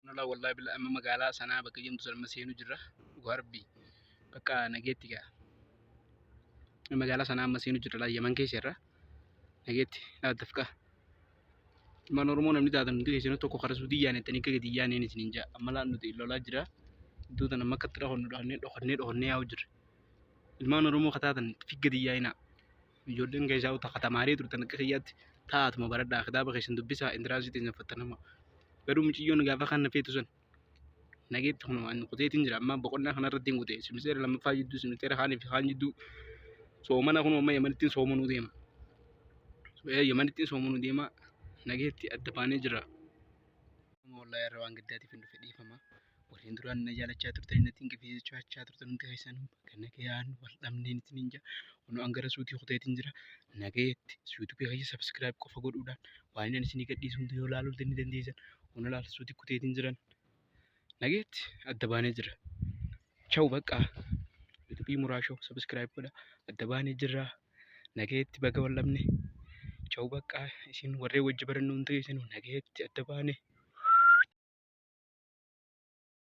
Lolaa wallaahi billaahi amma magaalaa sanaa bakka jedhamtu sana amma seenuu jirra. Dhugaa rabbii bakka nageetti gaa. Magaalaa sanaa amma seenuu jirra laa Yaman keessa irra. Nageetti laa dafqa. Ilmaan Oromoo namni taatan hundi keessanuu tokko karaa suutii yaanettanii akka gadi yaaneen isiniin ja'a. Amma laan nuti lolaa jira. Iddoo tana amma akkatti dhahonnu dhahonnee dhokannee dhokannee yaa'u jirra. Ilmaan Oromoo kataatan fi gadi yaa'inaa. Ijoolleen keessaa uta tamaarii turtan akka kiyyaatti taa'atuma baradhaa kitaaba keessan dubbisaa entrance teessan fattanama. Garuu mucayyoon gaafa kan na feetu sun nageetti kun waan kuteetiin jira amma boqonnaa kanarratti hin kute simisteera lammaffaa jidduu simisteera kaanii fi kaan jidduu soomana kun amma Yamanittiin soomanuu deema. Yamanittiin soomanuu deema nageetti adda baanee jira. Wallahi irra waan gaddaatiif hin dhufe dhiifama. Warreen duraan na jaalachaa turtan natti hin qifeeffachaa turtan hundi keessanuu bakka nagayaan wal dhabneen isiniin jira. Kunoo an gara suutii kuteetiin jira. Nagayetti yuutuubii kiyya subscribe qofa godhuudhaan waan inni isinii gadhiisu hunda yoo ilaaluu ni dandeessan. Kunoo laal suutii kuteetiin jiran. Nagayetti adda baanee jira. Chaw bakka yuutuubii muraashoo subscribe godha. Adda baanee jirra. Nagayetti baga wal dhabne. Chaw bakka isin warreen wajji barannu hundi keessanuu nagayetti adda baane.